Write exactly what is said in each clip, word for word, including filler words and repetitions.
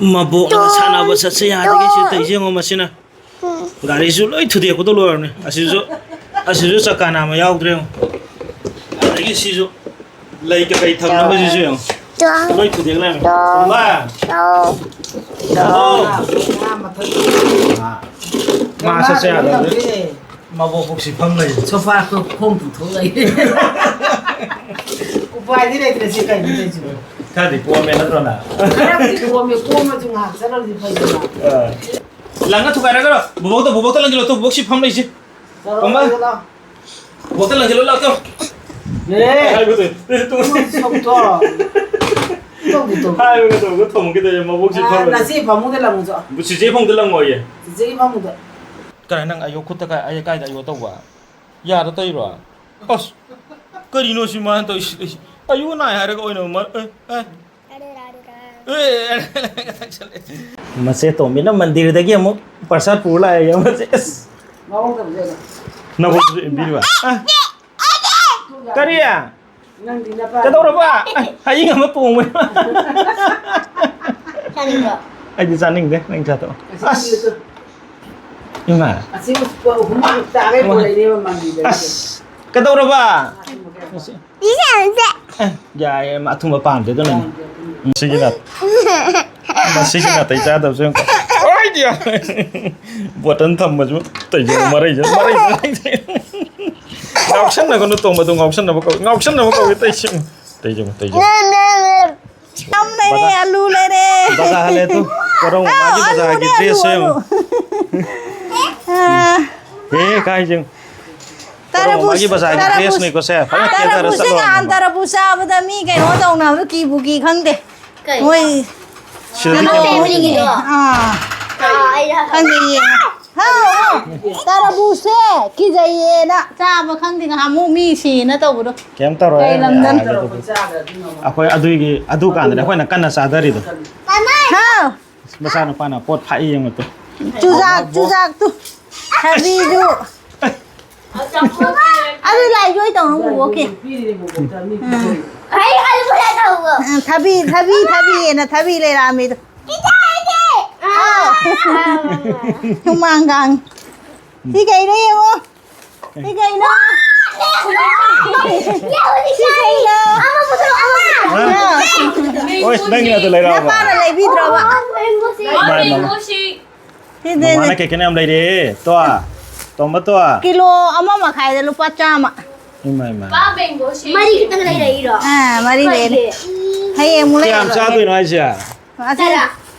ꯃꯕꯣꯛꯅ ꯁꯥꯟꯅꯕ ꯆꯠꯁꯦ ꯌꯥꯗꯒꯩ ꯁꯤ ꯇꯧꯔꯤꯁꯦ ꯌꯦꯡꯉꯣ ꯃꯁꯤꯅ꯫ ꯒꯥꯔꯤꯁꯨ ꯂꯣꯏ ꯊꯨꯗꯦꯛꯄꯗ ꯂꯣꯏꯔꯕꯅꯤ꯫ ꯑꯁꯤꯁꯨ, ꯑꯁꯤꯁꯨ ꯆꯀꯥ ꯅꯥꯝꯃ ꯌꯥꯎꯗ꯭ꯔꯦ ꯌꯦꯡꯉꯣ꯫ ꯑꯗꯒꯤ ꯁꯤꯁꯨ ꯂꯩ ꯀꯩꯀꯩ ꯊꯝꯅꯕꯁꯤꯁꯨ ꯌꯦꯡꯉꯣ꯫ ꯂꯣꯏ ꯊꯨꯗꯦꯛ ꯂꯩꯔꯝꯃꯦ꯫ ꯇꯣꯝꯕ! ꯇꯣꯝꯕ! ꯃꯥ ꯆꯠꯁꯦ ꯌꯥꯗꯕꯗꯤ꯫ ꯃꯕꯣꯛ ꯄꯨꯛꯁꯤ ꯐꯝ ꯂꯩ꯫ ꯁꯣꯐꯥ ꯈꯣꯡ ꯇꯤꯡꯊꯣꯛ ꯂꯩ꯫ ꯎꯄꯥꯏꯗꯤ ꯂꯩꯇ꯭ꯔꯦ ꯁꯤ ꯀꯩꯅꯣ ꯇꯧꯔꯤꯁꯤꯕꯣ? ꯈꯔꯗꯤ ꯀꯣꯝꯃꯦ ꯅꯠꯇ꯭ꯔꯣ ꯅꯪ? ꯈꯔꯕꯨꯗꯤ ꯀꯣꯝꯃꯦ, ꯀꯣꯝꯃꯁꯨ ꯉꯥꯏꯍꯥꯛ ꯆꯠꯂꯝꯗꯤ ꯐꯩꯗꯅ꯫ ꯑ꯫ ꯂꯪꯉ ꯊꯨꯒꯥꯏꯔꯒ ꯕꯣꯕꯣꯛꯇ, ꯕꯣꯕꯣꯛꯇ ꯂꯪꯁꯤꯜꯂꯣ, ꯇꯨ ꯕꯣꯕꯣꯛꯁꯤ ꯐꯝ ꯂꯩꯁꯤ꯫ ꯆꯠꯂꯣ, ꯇꯣꯝꯕ꯫ ꯆꯠꯂꯣ, ꯆꯠꯂꯣ꯫ ꯕꯣꯕꯣꯛꯇ ꯂꯪꯁꯤꯜꯂꯣ, ꯂꯥꯛꯇꯣ꯫ ꯑꯦ꯫ ꯍꯥꯏꯕꯗꯣ꯫ ꯇꯨ꯫ ꯇꯧꯗꯦ, ꯇꯧꯗꯦ꯫ ꯍꯥꯏꯕꯒ ꯇꯧꯔꯒ ꯊꯣꯡꯈꯤꯗꯣꯏꯅꯦ, ꯃꯕꯣꯛꯁꯤ ꯑ, ꯐꯝ ꯂꯩ꯫ ꯅꯆꯦ ꯐꯃꯨꯡꯗ ꯂꯪꯉꯨ ꯆꯣ꯫ ꯆꯤꯆꯦ ꯐꯃꯨꯡꯗ ꯂꯪꯉꯣꯌꯦ꯫ ꯆꯤꯆꯦꯒꯤ ꯐꯃꯨꯡꯗ꯫ ꯀꯔꯥꯏ ꯅꯪ ꯑꯌꯣ ꯈꯨꯠꯇ ꯀꯥꯏ, ꯑꯩ ꯀꯥꯏꯗ ꯑꯌꯣ ꯇꯧꯕ? ꯌꯥꯗ ꯇꯧꯔꯤꯔꯣ? ꯑꯁ! ꯀꯔꯤꯅꯣ ꯁꯤ ꯃꯥꯅ ꯇꯧꯔꯤꯁꯤ? ꯑꯌꯣ ꯅꯥꯏ ꯍꯥꯏꯔꯒ ꯑꯣꯏꯅ ꯃ-, ꯑꯦ, ꯑꯦ꯫ ꯑꯦ, ꯃꯆꯦ ꯇꯣꯝꯕꯤꯅ ꯃꯟꯗꯤꯔꯗꯒꯤ ꯑꯃꯨꯛ ꯄ꯭ꯔꯁꯥꯗ ꯄꯨꯔ ꯂꯥꯛꯑꯦ, ꯃꯆꯦ꯫ ꯑꯁ! ꯃꯑꯣꯡ ꯇꯧꯖꯦ꯫ ꯅꯕꯨꯛꯁꯨ ꯏꯟꯕꯤꯔꯤꯕ? ꯑ? ꯀꯔꯤ? ꯅꯪꯗꯤ ꯅꯄꯥ ꯀꯩꯗꯧꯔꯕ? ꯑꯦ, ꯍꯌꯤꯡ ꯑꯃ ꯇꯣꯡꯕꯅꯤ꯫ ꯆꯥꯅꯤꯡꯕ꯭ꯔꯣ? ꯑꯩꯗꯤ ꯆꯥꯅꯤꯡꯗꯦ, ꯅꯪ ꯆꯥꯊꯣꯛꯑꯣ꯫ ꯑꯁꯤ ꯑꯁ! ꯅꯪꯒꯤꯗꯣ꯫ ꯏꯃꯥ꯫ ꯑꯁꯤ ꯍꯨꯃꯥꯡ ꯇꯥꯒꯩ ꯏꯃꯥ꯫ ꯄꯨꯔꯛꯏꯅꯦꯕ ꯃꯟꯗꯤꯔꯗꯒꯤ꯫ ꯑꯁ! ꯀꯩꯗꯧꯔꯕ? ꯑꯁꯤ ꯃꯁꯤ-, ꯑꯦ, ꯌꯥꯏꯌꯦ, ꯑꯊꯨꯝꯕ ꯄꯥꯝꯗꯦ, ꯑꯗꯨꯅꯅꯦ꯫ ꯄꯥꯝꯗꯦ, ꯑꯊꯨꯝꯕ꯫ ꯁꯤꯒꯤ ꯅꯠ-, ꯃꯁꯤꯒꯤ ꯅꯥꯇꯩ ꯆꯥꯗꯕꯁꯦ ꯌꯦꯡꯉꯨ꯫ ꯑꯣꯏꯗꯤ ꯌꯥꯔꯦ꯫ ꯕꯣꯇꯜ ꯊꯝꯕꯁꯨ ꯇꯩꯖꯔꯣ, ꯃꯔꯩꯁꯨ, ꯃꯔꯩꯁꯨ꯫ ꯉꯥꯎꯁꯟꯅꯒꯅꯨ, ꯇꯣꯝꯕꯗꯣ ꯉꯥꯎꯁꯟꯅꯕ ꯀꯧꯏ, ꯉꯥꯎꯁꯟꯅꯕ ꯀꯧꯏ, ꯇꯩꯁꯦ ꯌꯦꯡꯉꯨ, ꯇꯩꯁꯦ ꯌꯦꯡꯉꯨ꯫ ꯌꯥꯝ ꯂꯩꯔꯦ, ꯕꯖꯥ-, ꯑꯂꯨ ꯂꯩꯔꯦ꯫ ꯕꯖꯥꯔ ꯍꯜꯂꯦ ꯇꯨ꯫ ꯀꯣꯔꯧ ꯑꯥ, ꯃꯃꯥꯒꯤ ꯕꯖꯥꯔꯒꯤ ꯑꯂꯨꯅꯦ, dress ꯑꯂꯨ, ꯁꯦ ꯌꯦꯡꯉꯨ꯫ ꯑꯂꯨ꯫ ꯑꯥ꯫ ꯑꯦ, ꯀꯥꯏ ꯌꯦꯡꯉꯨ꯫ ꯀꯣꯔꯧ ꯃꯃꯥꯒꯤ ꯇꯔꯕꯨꯖ, ꯕꯖꯥꯔꯒꯤ ꯇꯔꯕꯨꯖ꯫ Dress ꯅꯤꯀꯣ ꯁꯦ꯫ ꯐꯖꯅ ꯀꯦꯊꯔ ꯇꯔꯕꯨꯖꯁꯦ ꯆꯠꯂꯣ ꯉꯍꯥꯟ ꯍꯥꯏꯕ꯫ ꯇꯔꯕꯨꯖ ꯆꯥꯕꯗ ꯃꯤ ꯀꯩꯅꯣ ꯇꯧꯅꯕꯗꯣ ꯀꯤꯕꯨ ꯀꯤ ꯈꯪꯗꯦ꯫ ꯀꯩ? ꯃꯣꯏ ꯁꯤꯗꯗꯤ ꯀꯩꯅꯣ ꯀꯦꯕꯨ ꯇꯧꯕꯅꯦ꯫ ꯀꯤꯌꯦ꯫ ꯑꯥ꯫ ꯑꯥ, ꯑꯩ ꯈꯪꯗꯦ, ꯌꯦꯡꯉꯣ꯫ ꯍꯥꯎ, ꯍꯥꯎ꯫ ꯇꯔꯕꯨꯖꯁꯦ ꯀꯤꯖꯩꯌꯦꯅ ꯆꯥꯕ ꯈꯪꯗꯦ, ꯉꯍꯥꯟꯃꯨꯛ ꯃꯤ ꯁꯤꯅ ꯇꯧꯕꯗꯣ꯫ ꯀꯩꯝ ꯇꯧꯔꯣꯏ, ꯀꯩ ꯂꯝꯗꯅꯣ? ꯌꯥꯔꯦ ꯑꯗꯨꯗꯤ꯫ ꯑꯩꯈꯣꯏ ꯑꯗꯨꯒꯤ, ꯑꯗꯨ ꯀꯥꯟꯗꯅꯦ ꯑꯩꯈꯣꯏꯅ ꯀꯟꯅ ꯆꯥꯊꯔꯤꯗꯣ꯫ ꯍꯥꯎ꯫ ꯃꯆꯥꯅꯨꯄꯥꯅ ꯄꯣꯠ ꯐꯥꯛꯏ ꯌꯦꯡꯉꯨ ꯇꯨ꯫ ꯆꯨꯖꯥꯛ, ꯆꯨꯖꯥꯛꯇꯨ꯫ ꯊꯕꯤꯗꯨ꯫ ꯑꯗꯨ ꯂꯥꯏꯖꯣꯏ ꯇꯧꯅ ꯎ, okay꯫ ꯎꯝ꯫ ꯑꯩ ꯑꯂꯨ ꯂꯩ ꯇꯧꯕ꯫ ꯎꯝ, ꯊꯕꯤ, ꯊꯕꯤ, ꯊꯕꯤꯑꯅ ꯊꯕꯤ ꯂꯩꯔꯛꯑꯝꯃꯤꯗꯣ꯫ ꯍꯨꯃꯥꯡ ꯀꯥꯡ꯫ ꯁꯤ ꯀꯩꯅꯣ ꯌꯦꯡꯉꯣ꯫ ꯁꯤ ꯀꯩꯅꯣ? ꯁꯤ ꯀꯩꯅꯣ? ꯍꯥ? ꯑꯣꯏ, ꯅꯪꯒꯤ ꯅꯠꯇ ꯂꯩꯔꯛꯑꯕ? ꯅꯄꯥꯅ ꯂꯩꯕꯤꯗ꯭ꯔꯣꯕ? ꯃꯥꯅꯦ, ꯃꯥꯅꯦ꯫ ꯁꯤꯗꯤ ꯃꯃꯥꯅ ꯀꯩ ꯀꯩꯅꯣ ꯌꯥꯝ ꯂꯩꯔꯦ꯫ ꯇꯣ, ꯇꯣꯝꯕ ꯇꯣ꯫ ꯀꯤꯂꯣ ꯑꯃ ꯃꯈꯥꯏꯗ ꯂꯨꯄꯥ ꯆꯥꯝꯃ꯫ ꯏꯃꯥ, ꯏꯃꯥ꯫ ꯃꯔꯤ ꯈꯛꯇꯪ ꯂꯩꯔꯛꯏꯔꯣ? ꯑꯥ, ꯃꯔꯤ ꯂꯩꯔꯦ꯫ ꯍꯌꯦꯡ ꯑꯃꯨꯛ ꯀꯌꯥꯝ ꯂꯩꯔꯛꯑꯣ꯫ ꯆꯥꯗꯣꯏꯅꯣ ꯍꯥꯏꯁꯦ? ꯑꯁꯤ ꯇꯔꯥ꯫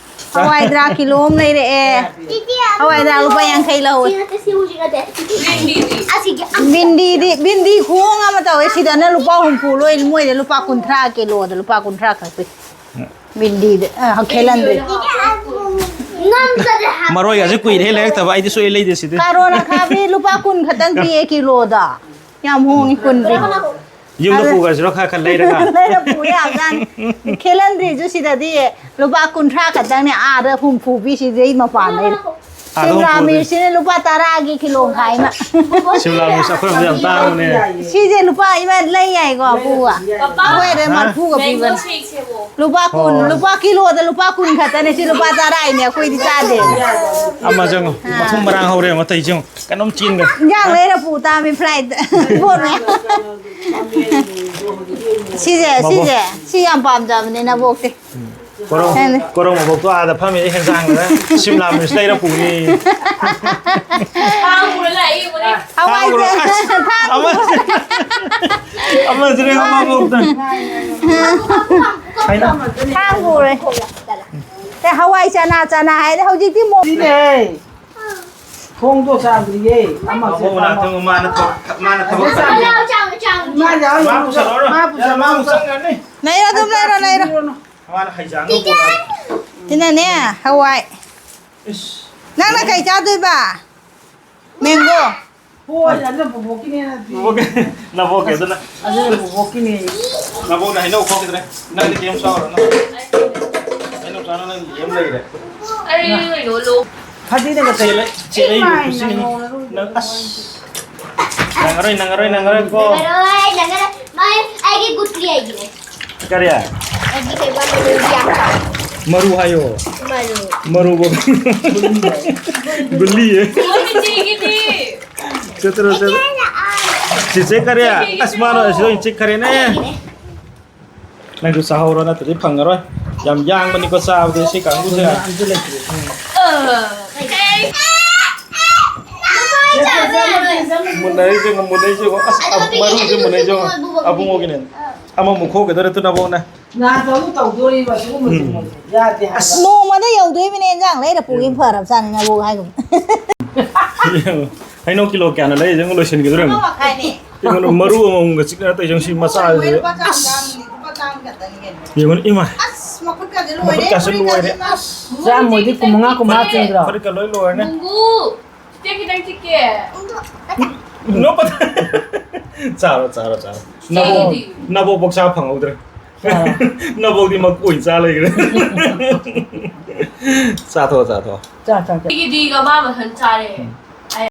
ꯍꯋꯥꯏ ꯗ꯭ꯔꯥꯛ ꯀꯤꯂꯣ ꯑꯃ ꯂꯩꯔꯛꯑꯦ꯫ ꯆꯤꯆꯦ, ꯑꯗꯨ ꯍꯋꯥꯏ ꯗ꯭ꯔꯥꯛ ꯂꯨꯄꯥ ꯌꯥꯡꯈꯩ ꯂꯧꯍꯧꯋꯦ꯫ ꯁꯤ ꯅꯠꯇꯦ, ꯁꯤ ꯍꯧꯖꯤꯛ ꯅꯠꯇꯦ꯫ ꯑꯁꯤꯒꯤ ꯕꯤꯟꯗꯤꯗꯤ, ꯕꯤꯟꯗꯤ ꯈꯨꯍꯣꯡ ꯑꯃ ꯇꯧꯋꯦ꯫ ꯁꯤꯗꯅ ꯂꯨꯄꯥ ꯍꯨꯝꯐꯨ ꯂꯣꯏ, ꯃꯣꯏꯗ ꯂꯨꯄꯥ ꯀꯨꯟꯊ꯭ꯔꯥ ꯀꯤꯂꯣꯗ, ꯂꯨꯄꯥ ꯀꯨꯟꯊ꯭ꯔꯥ ꯈꯛ ꯄꯤ꯫ ꯕꯤꯟꯗꯤꯗ, ꯑ, ꯈꯦꯂꯟꯗ꯭ꯔꯤ꯫ ꯉꯝꯖꯗ꯭ꯔꯦ ꯍꯥꯏꯕ꯫ ꯃꯔꯣꯏꯒꯁꯦ ꯀꯨꯏꯔꯦ ꯂꯩꯔꯛꯇꯕ, ꯑꯩꯗꯤ ꯁꯨꯛꯂꯩ ꯂꯩꯗꯦ ꯁꯤꯗꯤ꯫ ꯀꯥꯔꯣꯟ ꯑꯈꯥꯕꯤ ꯂꯨꯄꯥ ꯀꯨꯟ ꯈꯛꯇꯪ ꯄꯤꯌꯦ ꯀꯤꯂꯣꯗ꯫ ꯌꯥꯝ ꯍꯣꯡꯉꯤ, ꯀꯨꯟ ꯄꯤ꯫ ꯌꯨꯝꯗ ꯑꯗ ꯄꯨꯈ꯭ꯔꯁꯤꯔꯣ, ꯈꯔ ꯈꯔ ꯂꯩꯔꯒ? ꯂꯩꯔ ꯄꯨ ꯌꯥꯕꯖꯥꯠꯅꯤ꯫ ꯈꯦꯂꯟꯗ꯭ꯔꯤꯁꯨ ꯁꯤꯗꯗꯤ ꯂꯨꯄꯥ ꯀꯨꯟꯊ꯭ꯔꯥ ꯈꯛꯇꯪꯅꯦ, ꯑꯥꯗ ꯍꯨꯝꯐꯨ ꯄꯤ, ꯁꯤꯗꯩ ꯃꯄꯥꯟ ꯂꯩꯔꯦ꯫ ꯑꯥꯗ ꯁꯤꯝꯂꯥ ꯍꯨꯝꯐꯨ ꯄꯤ꯫ ꯃꯤꯔꯆꯁꯤꯅ ꯂꯨꯄꯥ ꯇꯔꯥꯒꯤ ꯀꯤꯂꯣ ꯃꯈꯥꯏ ꯑꯃ꯫ ꯁꯤꯝꯂꯥ ꯃꯤꯔꯆ ꯑꯩꯈꯣꯏꯔꯣꯝꯗ ꯌꯥꯝ ꯇꯥꯡꯕꯅꯦ꯫ ꯁꯤꯁꯦ ꯂꯨꯄꯥ ꯏꯃꯥ ꯂꯩ ꯌꯥꯏꯀꯣ, ꯄꯨꯒ? ꯄꯄꯥ꯫ ꯑꯩꯈꯣꯏꯗ ꯍꯥ? ꯃꯔꯐꯨꯒ ꯄꯤꯕꯅꯦ꯫ ꯂꯨꯄꯥ ꯀꯨꯟ, ꯑꯣ꯫ ꯂꯨꯄꯥ ꯀꯤꯂꯣꯗ ꯂꯨꯄꯥ ꯀꯨꯟ ꯈꯛꯇꯅꯦ, ꯁꯤ ꯂꯨꯄꯥ ꯇꯔꯥꯅꯦ, ꯑꯩꯈꯣꯏꯗꯤ ꯆꯥꯗꯦ꯫ ꯑꯃ ꯆꯪꯉꯣ, ꯑꯥ꯫ ꯃꯊꯨꯝ ꯃꯔꯥꯡ ꯍꯧꯔꯦ, ꯃꯇꯩ ꯆꯪꯉꯣ, ꯀꯩꯅꯣꯝ ꯆꯦꯟꯒ꯭ꯔꯦ꯫ ꯏꯟꯖꯥꯡ ꯂꯩꯔ ꯄꯨ ꯇꯥꯃꯤ flightꯇ꯫ ꯄꯣꯠ ꯃꯌꯥꯝ꯫ ꯁꯤꯁꯦ, ꯃꯕꯣꯛ꯫ ꯁꯤꯁꯦ, ꯁꯤ ꯌꯥꯝ ꯄꯥꯝꯖꯕꯅꯦ ꯅꯕꯣꯛꯇꯤ꯫ ꯀꯣꯔꯧ, ꯈꯪꯗꯦ꯫ ꯀꯣꯔꯧ ꯃꯕꯣꯛꯇꯣ ꯑꯥꯗ ꯐꯝꯃꯤꯅꯦ, ꯍꯦꯟꯖꯥꯡꯗ ꯁꯤꯝꯂꯥ ꯃꯤꯔꯆ ꯂꯩꯔ ꯄꯨꯅꯤ꯫ ꯊꯥꯡ ꯄꯨꯔ ꯂꯥꯛꯏ, ꯌꯦꯡꯉꯨꯅꯦ꯫ ꯍꯋꯥꯏ ꯊꯥꯡ ꯄꯨꯔ-, ꯊꯥꯡ ꯑꯃ-, ꯑꯃꯁꯤꯅ ꯃꯕꯣꯛꯇ꯫ ꯊꯥꯡ ꯄꯨꯔꯦ꯫ ꯑꯦ, ꯍꯋꯥꯏ ꯆꯅꯥ, ꯆꯅꯥ ꯍꯥꯏꯗꯤ ꯍꯧꯖꯤꯛꯇꯤ ꯃꯣ-, ꯁꯤꯅꯦ꯫ ꯊꯣꯡꯗꯣ ꯆꯥꯗ꯭ꯔꯤꯌꯦ꯫ ꯑꯃꯁꯦ ꯃꯕꯣꯛ ꯃꯅꯥꯛꯇ ꯑꯃꯨꯛ ꯃꯥꯅ ꯊꯕꯛ, ꯃꯥꯅ ꯊꯕꯛ ꯆꯥꯗ꯭ꯔꯤ꯫ ꯆꯥꯎ, ꯆꯥꯎ, ꯆꯥꯎ꯫ ꯃꯥ ꯌꯥꯎꯍꯜꯂꯨꯅꯨ꯫ ꯃꯥ ꯄꯨꯁꯜꯂꯛꯑꯣꯅꯨ꯫ ꯃꯥ ꯄꯨꯁꯜꯂꯛꯑꯣꯅꯨ꯫ ꯃꯥ ꯑꯃꯨꯛ ꯆꯪꯒ꯭ꯔꯅꯤ꯫ ꯂꯩꯔꯣ, ꯑꯗꯨꯝ ꯂꯩꯔꯣ, ꯂꯩꯔꯣ꯫ ꯃꯥꯅ ꯍꯩꯖꯥꯡꯒ ꯄꯨꯔꯛꯑꯅꯤ꯫ ꯁꯤꯅꯅꯦ, ꯍꯋꯥꯏ꯫ ꯏꯁ꯫ ꯅꯪꯅ ꯀꯩ ꯆꯥꯗꯣꯏꯕ? ꯃꯦꯡꯒꯣ꯫ ꯍꯣꯏ, ꯑꯗꯨꯅ ꯕꯣꯕꯣꯛꯀꯤꯅꯦꯅ ꯄꯤ-, ꯅꯕꯣꯛꯀꯤ, ꯅꯕꯣꯛꯀꯤ ꯑꯗꯨꯅ꯫ ꯑꯗꯨꯅ ꯕꯣꯕꯣꯛꯀꯤꯅꯦ꯫ ꯅꯕꯣꯛꯅ ꯍꯩꯅꯧ ꯈꯣꯛꯈꯤꯗ꯭ꯔꯦ꯫ ꯅꯪꯗꯤ ꯀꯩꯝ ꯆꯥꯎꯔꯣ, ꯅꯪ꯫ ꯍꯩꯅꯧ ꯆꯥꯅ ꯅꯪ ꯌꯦꯝ ꯂꯩꯔꯦ꯫ ꯑꯩ ꯀꯩꯅꯣ ꯂꯣ-, ꯐꯗꯤꯅ ꯀꯩ ꯆꯦꯜꯂꯛ-, ꯆꯦꯜꯂꯛꯏꯕ ꯏꯃꯥꯏ, ꯈꯨꯠꯁꯤꯅꯤ꯫ ꯅꯪ ꯂꯣꯏꯔꯦ꯫ ꯅꯪ ꯑꯁ꯫ ꯅꯪꯉꯔꯣꯏ, ꯅꯪꯉꯔꯣꯏ, ꯅꯪꯉꯔꯣꯏꯀꯣ꯫ ꯅꯪꯉꯔꯣꯏ, ꯅꯪꯉꯔꯣꯏ꯫ ꯃꯥꯏ, ꯑꯩꯒꯤ ꯒꯨꯠꯂꯤ ꯑꯩꯒꯤꯅꯦ꯫ ꯀꯔꯤ? ꯑꯩꯒꯤ ꯀꯩꯕꯥ ꯃꯔꯨ ꯌꯥꯝ ꯆꯥꯎ꯫ ꯃꯔꯨ ꯍꯥꯏꯌꯣ꯫ ꯃꯔꯨꯕꯣꯛ꯫ ꯒꯨꯂꯤ꯫ ꯆꯠꯇ꯭ꯔꯣ, ꯆꯠꯇ꯭ꯔꯣ꯫ ꯆꯤꯆꯦ ꯀꯔꯤ? ꯑꯁ, ꯃꯥꯅ ꯑꯁꯤꯗ ꯑꯣꯏꯅ ꯆꯤꯛꯈ꯭ꯔꯦꯅꯦ꯫ ꯅꯪꯁꯨ ꯆꯥꯍꯧꯔꯣ, ꯅꯠꯇ꯭ꯔꯗꯤ ꯐꯪꯉꯔꯣꯏ꯫ ꯌꯥꯝ ꯌꯥꯡꯕꯅꯤꯀꯣ ꯆꯥꯕꯗꯤ ꯁꯤ ꯀꯥꯡꯕꯨꯁꯦ꯫ ꯃꯨꯟꯅꯔꯤꯁꯦ ꯌꯦꯡꯉꯣ, ꯃꯨꯟꯅꯔꯤꯁꯦ ꯌꯦꯡꯉꯣ꯫ ꯑꯁ, ꯃꯔꯨꯁꯦ ꯃꯨꯟꯅꯔꯤꯁꯦ ꯌꯦꯡꯉꯣ꯫ ꯑꯕꯨꯡꯉꯣꯒꯤꯅꯦ꯫ ꯑꯃꯃꯨꯛ ꯈꯣꯛꯈꯤꯗꯣꯏꯔꯦ ꯇꯨ ꯅꯕꯣꯛꯅ꯫ ꯅꯍꯥꯟꯁꯨ ꯑꯃꯨꯛ ꯇꯧꯗꯣꯔꯤꯕ ꯁꯤꯒꯨꯝꯕꯁꯦ ꯎꯝ꯫ ꯃꯣꯏꯁꯦ꯫ ꯌꯥꯗꯦ ꯍꯥꯏꯕ꯫ ꯑꯁ꯫ ꯅꯣꯡꯃꯗ ꯌꯧꯗꯣꯏꯕꯅꯦ, ꯏꯟꯖꯥꯡ ꯂꯩꯔ ꯄꯨꯒꯤꯕꯅ ꯐꯔꯕꯖꯥꯠꯅꯤ ꯅꯕꯣꯛ ꯍꯥꯏꯒꯨꯝ꯫ ꯍꯩꯅꯧ ꯀꯤꯂꯣ ꯀꯌꯥꯅꯣ ꯂꯩꯔꯤꯁꯦ? ꯑꯃꯨꯛ ꯂꯣꯏꯁꯤꯟꯈꯤꯗꯣꯏꯔꯦ ꯑꯃꯨꯛ꯫ ꯑꯃ ꯃꯈꯥꯏꯅꯦ꯫ ꯌꯦꯡꯉꯨꯅꯦ, ꯃꯔꯨ ꯑꯃꯃꯝꯒ ꯆꯤꯛꯅ ꯇꯧꯔꯤꯁꯦ ꯁꯤ ꯃꯆꯥꯁꯤꯗ꯫ ꯂꯨꯄꯥ ꯆꯥꯝꯃ, ꯑꯁ꯫ ꯂꯨꯄꯥ ꯆꯥꯝꯃ ꯈꯛꯇꯅꯤ ꯀꯩꯅꯣ꯫ ꯌꯦꯡꯉꯨꯅꯦ, ꯏꯃꯥ꯫ ꯑꯁ, ꯃꯈꯨꯠꯀꯥꯁꯦ ꯂꯣꯏꯔꯦ, ꯃꯈꯨꯠꯀꯥꯁꯦ ꯂꯣꯏꯔꯦ꯫ ꯐꯨꯔꯤꯠꯀꯥꯁꯦ꯫ ꯑꯁ꯫ ꯆꯥꯝꯃ ꯑꯣꯏꯗꯤ ꯀꯨꯟꯃꯉꯥ, ꯀꯨꯟꯃꯉꯥ ꯆꯤꯡꯗ꯭ꯔꯣ? ꯐꯨꯔꯤꯠꯀ ꯂꯣꯏ ꯂꯣꯏꯔꯅꯦ꯫ ꯅꯨꯡꯒꯨ꯫ ꯆꯤꯆꯦ ꯈꯤꯇꯪ ꯆꯤꯛꯀꯦ꯫ ꯅꯣꯛꯄ-, ꯆꯥꯔꯣ, ꯆꯥꯔꯣ, ꯆꯥꯔꯣ꯫ ꯅꯕꯣꯛ, ꯆꯥꯔꯣ꯫ ꯅꯕꯣꯛ ꯄꯣꯛ ꯆꯥ ꯐꯪꯍꯧꯗ꯭ꯔꯦ꯫ ꯆꯥꯔꯣ꯫ ꯅꯕꯣꯛꯗꯤ ꯃꯀꯨ ꯑꯣꯏꯅ ꯆꯥ ꯂꯩꯈ꯭ꯔꯦ꯫ ꯆꯥꯊꯣꯛꯑꯣ, ꯆꯥꯊꯣꯛꯑꯣ꯫ ꯆꯥ, ꯆꯥ, ꯆꯥ꯫ ꯑꯩꯒꯤꯗꯤ ꯃꯥ ꯃꯊꯟ ꯆꯥꯔꯦ꯫ ꯎꯝ꯫